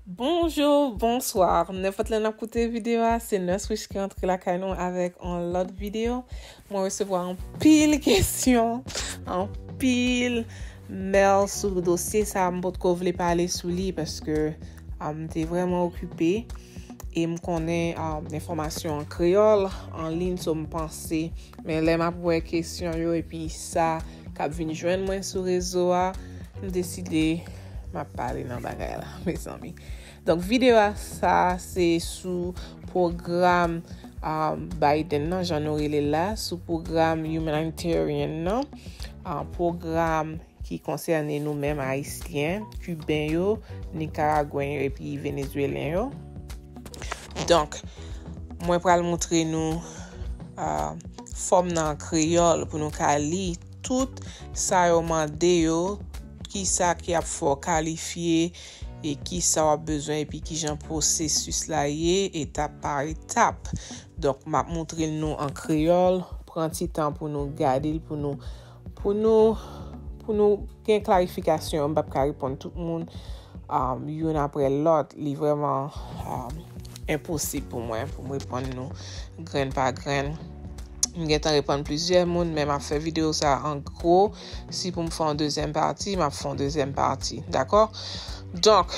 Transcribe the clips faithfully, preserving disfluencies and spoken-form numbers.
Bonjou, bonswa. Nenpòt lè n ap koute videyo a, se Nurse Wish ki antre lakay nou avèk yon lòt videyo. Mwen resevwa anpil kesyon, anpil mèl sou dosye sa a. M potko vle pale sou li paske, um, m te vrèman okipe e m konnen, um, enfòmasyon an kreyòl, an liy, so m panse. Men lè m ap wè kesyon yo epi sa k ap vin jwenn mwen sou rezo a, m deside m ap pale nan bagay la, mezanmi. Donk, videyo a sa, se sou pwogram, um, Biden nan, jan nou rele l la, sou pwogram humanitarian nan, uh, pwogram ki konsène nou menm Ayisyen, Kiben yo, Nikaragwen yo epi Venezuelyen yo. Donk, mwen pral moutre nou, uh, fòm nan an kreyòl pou nou ka li tout sa yo mande yo, kisa ki ap fè w kalifye e kisa w ap bezwen epi kijan pwosesis la ye, etap pa etap. Donk, m ap moutre l nou an kreyòl, pran ti tan pou nou gade l, pou nou, pou nou, pou nou gen klarifikasyon. M p ap ka reponn tout moun, um, youn apre lòt. Li vrèman, um, enposib pou mwen, pou m reponn nou grenn pa grenn. M gentan reponn plizyè moun, men m ap fè videyo sa an gwo. Si pou m fè yon dezyèm pati, m ap fè yon dezyèm pati. Dakò? Donk,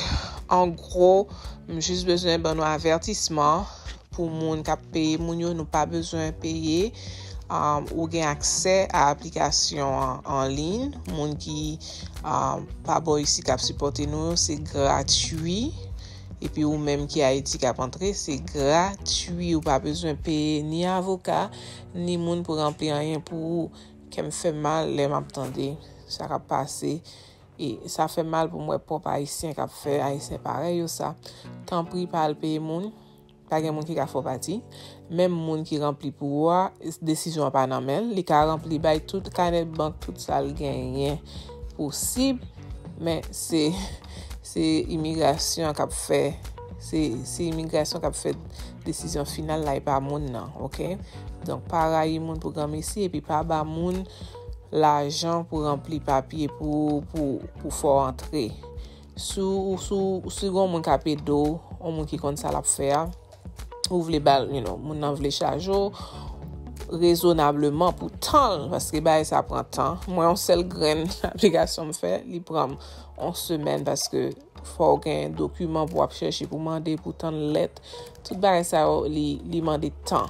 an gwo, m jis bezwen ban nou avètisman pou moun k ap peye moun yo, nou pa bezwen peye. Um, ou gen aksè a aplikasyon an an liy. Moun ki, um, pa bò isi k ap sipòte nou yo, se gratui. Epi ou menm ki Ayiti k ap antre, se gratui. Ou pa bezwen peye ni avoka, ni moun pou ranpli anyen pou ou. Kè m fè mal lè m ap tande sa k ap pase. E sa fè mal pou m wè pwòp Ayisyen k ap fè Ayisyen parèy yo sa. Tanpri, pa al peye moun. Pa gen moun ki ka fè w pati. Menm moun ki ranpli pou ou a, desizyon an pa nan men l. Li ka ranpli, bay tout kanè bank, tout sa l genyen posib. Men se, se imigrasyon k ap fè, se, se imigrasyon k ap fè desizyon final la, e pa moun nan, oke? Donk, pa rayi moun pou granmesi, epi pa ba moun lajan pou ranpli papye pou, pou, pou fè w antre. Si w, si w, si w gen yon moun k ap ede w, yon moun ki konn sa l ap fè a, ou vle ba l, you know, moun nan vle chaje w rezonableman pou tan l, paske bagay sa pran tan. Mwen, yon sèl grenn aplikasyon m fè, li pran m yon semèn, paske fò w gen dokiman pou w ap chèche, pou mande, pou tann lèt. Tout bagay sa yo, li, li mande tan.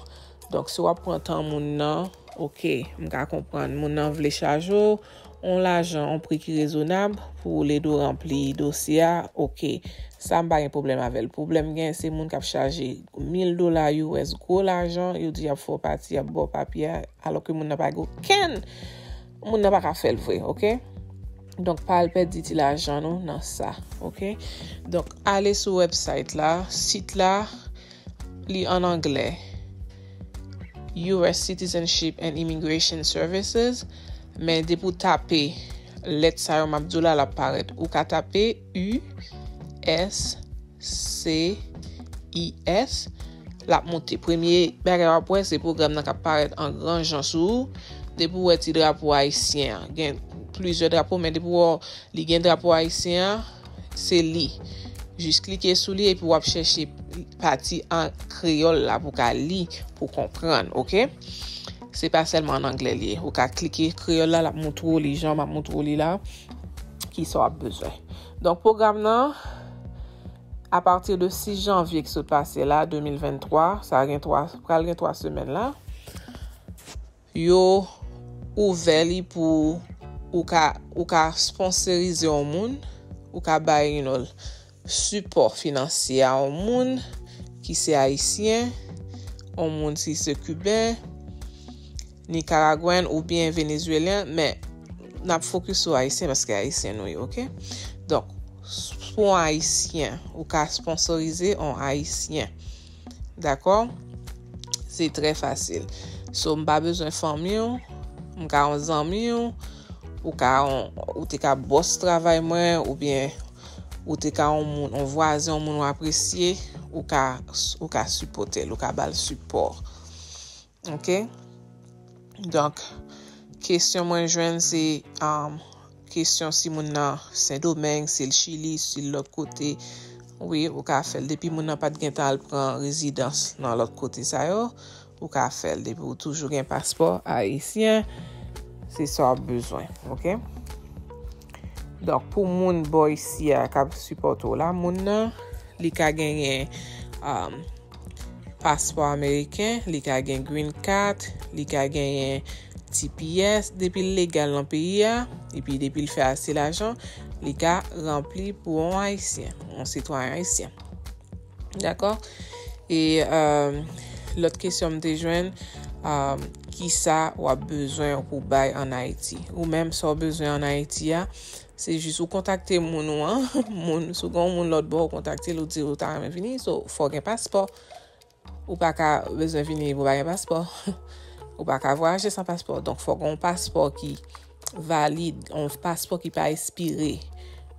Donk, si w ap pran tan moun nan, oke, m ka konprann. Moun nan vle chaje w yon lajan, yon pri ki rezonab pou l ede w ranpli dosye a, oke. Sa m pa gen pwoblèm avè l. Pwoblèm gen, se moun k ap chaje mil dola U S, gwo lajan, yo di y ap fè w pati, y ap ba w papye a, alò ke moun nan pa gen okenn, moun nan pa ka fè l vre, oke? Donk, pa al pèdi ti lajan nou nan sa, oke? Donk, ale sou website la, sit la, li an anglè. U S Citizenship and Immigration Services. Men depi w tape lèt sa yo m ap di w la, l ap parèt. Ou ka tape U S C I S, l ap moute. Premye bagay w ap wè, se pwogram nan k ap parèt an gran jan sou ou. Depi w wè ti drapo ayisyen an, gen plizyè drapo, men depi w wè li gen drapo ayisyen an, se li. Jis klike sou li epi w ap chèche pati an kreyòl la pou w ka li, pou w konprann, oke? Se pa sèlman an anglè li ye. Ou ka klike kreyòl la, l ap moutre w li jan m ap moutre w li la, kisa w ap bezwen. Donk, pwogram nan, apati de sis janvye ki sot pase la, de mil venntwa, sa gen twa, pral gen twa semèn la, yo ouvè li pou ou ka, ou ka sponsorize yon moun, ou ka bay, you know, sipò finansye a yon moun ki se ayisyen, yon moun si se kiben, nikaragwen oubyen venezwelyen, men n ap fokis sou ayisyen paske ayisyen nou ye, oke? Donk, s-, pou yon ayisyen, ou ka sponsorize yon ayisyen. Dakò? Se trè fasil. So, m pa bezwen fanmi w, m ka yon zanmi w, ou ka yon, ou te ka bòs travay mwen, oubyen ou te ka yon moun, yon vwazen, yon moun w apresye, ou ka, ou ka sipòte l, ou ka ba l sipò. Oke? Donk, kesyon mwen jwenn se, um, kesyon si moun nan Sendomeng, si l Chili, si l lòt kote, Wi, ou ka fè l. Depi moun nan pa t gentan al pran rezidans nan lòt kote sa yo, ou ka fè l. Depi ou toujou gen paspò ayisyen, se sa w ap bezwen, oke? Donk, pou moun bò isi a k ap sipòte w la, moun nan, li ka genyen, um, paspò ameriken, li ka gen green card, li ka genyen T P S, depi l legal nan peyi a, epi depi l fè ase lajan, li ka ranpli pou yon ayisyen, yon sitwayen ayisyen. Dakò? E, euh, lòt kesyon m te jwenn, euh, kisa w ap bezwen pou bay ann Ayiti? Ou menm, sa w bezwen ann Ayiti a, se jis ou kontakte moun ou an, moun, si w gen yon moun lòt bò, ou kontakte l, ou di ou ta renmen vini, so, fò w gen paspò. Ou pa ka bezwen vini pou w pa gen paspò. Ou pa ka vwayaje san paspò. Donk, fò w gen yon paspò ki valid, yon paspò ki pa espire.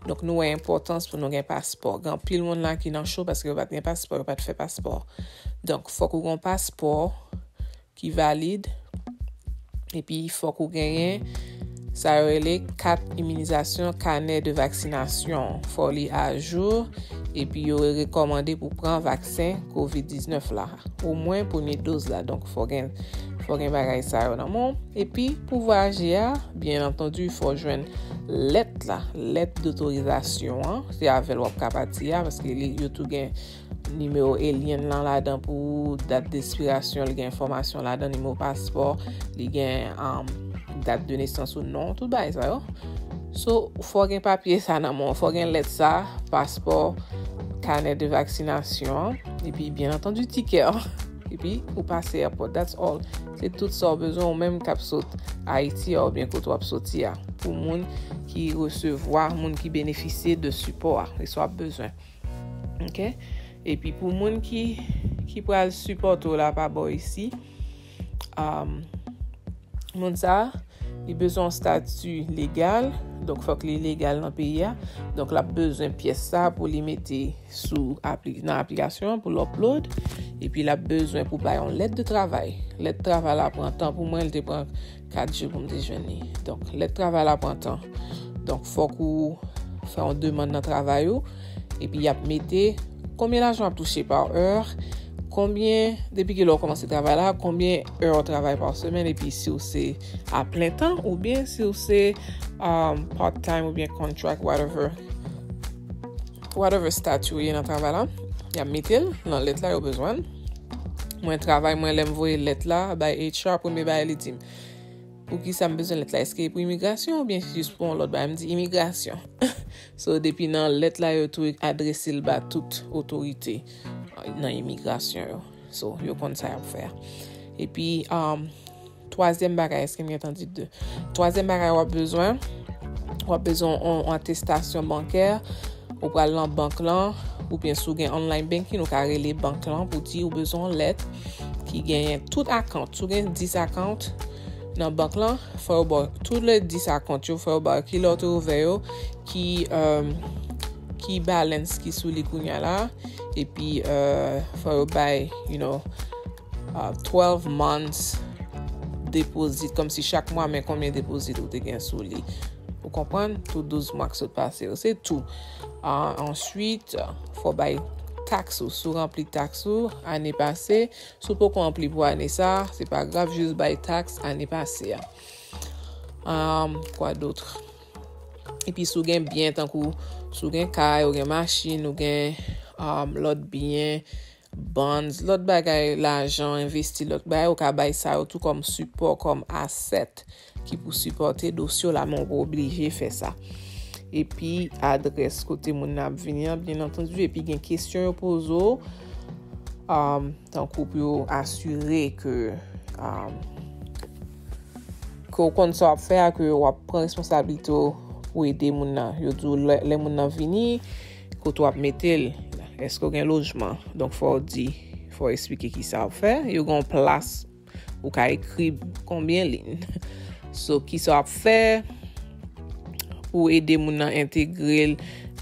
Donk, nou wè enpòtans pou nou gen paspò. Gen anpil moun la ki nan cho paske yo pa t gen paspò, yo pa t fè paspò. Donk, fòk ou gen yon paspò ki valid. Epi, fòk ou genyen sa yo rele kat iminizasyon, carnet de vaccination. Fò li ajou. Epi, yo rekòmande pou pran vaksen kovid diznèf la. Omwen premye doz la. Donk, fò gen, fò gen bagay sa yo nan men w. Epi, pou vwayaje a, byen antandi, fò jwenn lèt la, lèt dotorizasyon an. Se avè l w ap ka pati a, paske li, yo tou gen nimewo alien lan ladan pou ou, dat de ekspirasyon, li gen enfòmasyon ladan, nimewo paspò, li gen, um, dat de nesans ou, non, tout bagay sa yo. So, fò gen papye sa nan men w, fò gen lèt sa, paspò, carnet de vaccination, epi, byen antandi, tikè an. Epi, ou pase airport, that's all. Se tout sa w bezwen, ou menm k ap sot Ayiti a, oubyen kote w ap soti a. Pou moun ki resevwa, moun ki benefisye de sipò a, e sa w ap bezwen. Oke? Epi pou moun ki, ki pral sipòte w la pa bò isi, um, moun sa, li bezwen yon stati legal, donk fòk li legal nan peyi a. Donk l ap bezwen pyès sa pou li mete sou apli-, nan aplikasyon an pou l upload. Epi l ap bezwen pou bay yon lèt de travay. Lèt travay la pran tan pou mwen, li te pran kat jou pou m te jwenn li. Donk, lèt travay la pran tan. Donk, fòk ou fè yon demann nan travay ou. Epi, y ap mete konbyen lajan w ap touche pa è, konbyen, depi ki lè w kòmanse travay la, konbyen è w travay pa semèn, epi si w se a plen tan, oubyen si w se, um, part time, oubyen contract, whatever, whatever statut ou ye nan travay la, y ap mete l nan lèt la yo bezwen. Mwen, travay mwen, lè m voye lèt la bay H R, premye bagay li di m, "Poukisa m bezwen lèt la? Èske e pou imigrasyon oubyen jis pou yon lòt bagay?" M di, "Imigrasyon." So, depi nan lèt la, yo tou adrese l ba tout otorite, uh, nan imigrasyon yo. So, yo konn sa y ap fè a. Epi, um, twazyèm bagay, èske m gentan di de? Twazyèm bagay w ap bezwen, w ap bezwen yon, yon atestasyon bankè. Ou pral nan bank lan, oubyen si w gen online banking, ou ka rele bank lan pou di ou bezwen yon lèt ki genyen tout account. Si w gen dis account nan bank lan, fò yo ba w tout le dis account yo, fò yo ba w ki lè w te ouvè yo, ki, um, ki balance ki sou li kounye a la, epi, uh, fò yo bay, you know, uh, twelve months deposit, kòmsi chak mwa, men konbyen deposit ou te gen sou li. Ou konprann? Tout douz mwa k sot pase yo. Se tou. Uh, answit, fò bay taks ou. Si w ranpli taks ou ane pase, si w poko ranpli pou ane sa, se pa grav, jis bay taks ane pase a. Um, quoi d'autre? Epi si w gen byen, tankou si w gen kay, ou gen machin, ou gen, um, lòt byen, bonds, lòt bagay, lajan, envesti, lòt bagay, ou ka bay sa yo tou kòm sipò, kòm asset ki pou sipòte dosye w la, men w pa oblije fè sa. Epi adrès kote moun nan ap vini an, byen antandi, epi gen kesyon yo poze w, um, tankou pou yo asire ke, um, ke w konn sa w ap fè a, ke w ap pran responsablite w pou ede moun nan. Yo di w lè, lè moun nan vini, kote w ap mete l, èske w gen lojman. Donk, fò w di, fò w eksplike kisa w ap fè. Yo gen yon plas, ou ka ekri konbyen liy. So, kisa w ap fè pou ede moun nan entegre l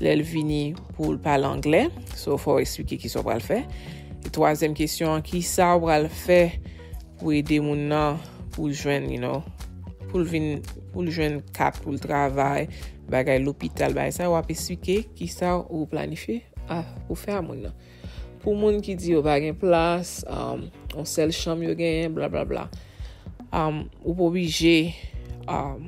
lè l vini pou l pale anglè. So, fò w eksplike kisa w pral fè. E twazyèm kesyon an, kisa w pral fè pou ede moun nan pou l jwenn, you know, pou l vin, pou l jwenn kat pou l travay, bagay lopital, bagay sa, w ap eksplike kisa ou planifye a, pou fè a moun nan. Pou moun ki di yo pa gen plas, um, yon sèl chanm yo genyen, blablabla. Um, ou pa oblije, um,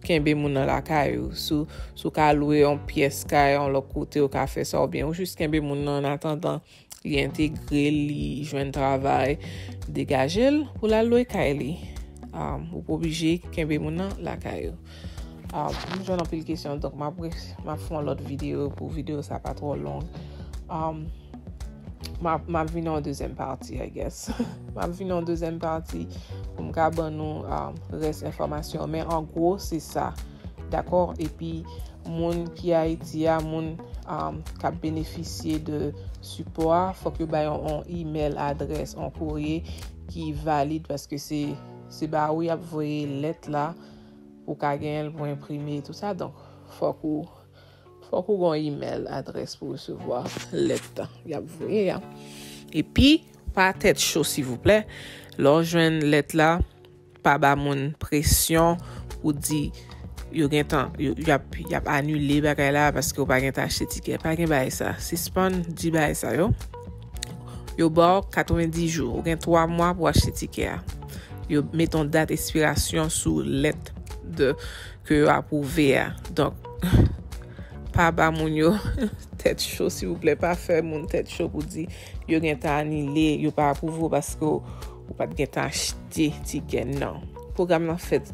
kenbe moun nan lakay ou. Si w, si w ka lwe yon pyès kay yon lòt kote, ou ka fè sa, oubyen ou jis kenbe moun nan an atandan li entegre, li jwenn travay, degaje l pou l al lwe kay li. Um, ou pa oblije kenbe moun nan lakay ou. Um, m jwenn anpil kesyon, donk m ap re-, m ap fè yon lòt videyo pou videyo sa pa twò long. Um, m ap, m ap vin yon dezyèm pati, I guess. M ap vin yon dezyèm pati pou m ka ban nou, um, rès enfòmasyon. Men an gwo, se sa. Dakò? Epi, moun ki Ayiti a, moun, um, k ap benefisye de sipò a, fòk yo bay yon, yon email adrès, yon kourye ki valid, paske se, se ba ou y ap voye lèt la, pou w ka genyen l pou enprime, tout sa. Donk, fòk ou, fòk ou gen yon email adrès pou resevwa lèt y ap voye a. Epi, pa tèt cho, silvouplè. Lè w jwenn lèt la, pa ba moun presyon pou di yo gentan, yo, y ap, y ap anile bagay la paske w pa gentan achte tikè. Pa gen bagay sa. Sispann di bagay sa yo. Yo ba w katrevenndis jou. Ou gen twa mwa pou achte tikè a. Yo met yon dat ekspirasyon sou lèt de, ke yo apwouve a. Donk, pa ba moun yo tèt cho, silvouplè. Pa fè moun tèt cho pou di yo gentan anile, yo pa apwouve w paske w, ou pa t gentan achte tikè. Non. Pwogram nan fèt,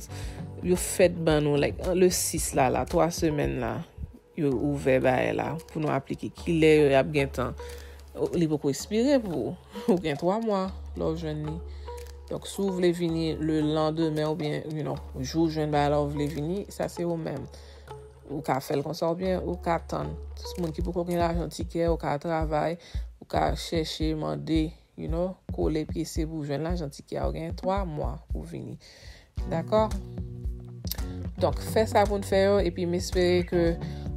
yo fèt ban nou, like, le sis la, la, twa semèn la, yo ouvè bagay la, pou nou aplike. Kilè yo y ap gentan, li poko ekspire pou ou. Ou gen twa mwa, lè w jwenn li. Donk, si w vle vini le lendemain oubyen, you know, jou w jwenn bagay la, w vle vini, sa se ou menm. Ou ka fè l konsa oubyen ou ka tann. Moun ki poko gen lajan tikè, ou ka travay, ou ka chèche, mande, you know, kole pyese pou jwenn lajan tikè a. Ou gen twa mwa pou vini. Dakò? Donk, fè sa pou n fè yo, epi m espere ke,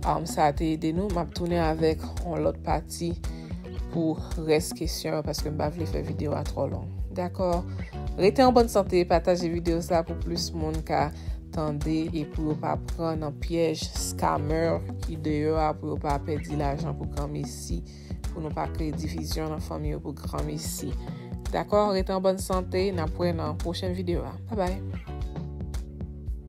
um, sa te ede nou. M ap tounen avèk yon lòt pati pou rès kesyon yo, paske m pa vle fè videyo a twò long. Dakò? Rete an bòn sante, pataje videyo sa pou plis moun ka tande e pou yo pa pran nan pyèj scammer ki deyò a, pou yo pa pèdi lajan pou granmesi, pou nou pa kreye divizyon nan fanmi yo pou granmesi. Dakò? Rete an bòn sante, n ap wè nan pwochen videyo a. Babay!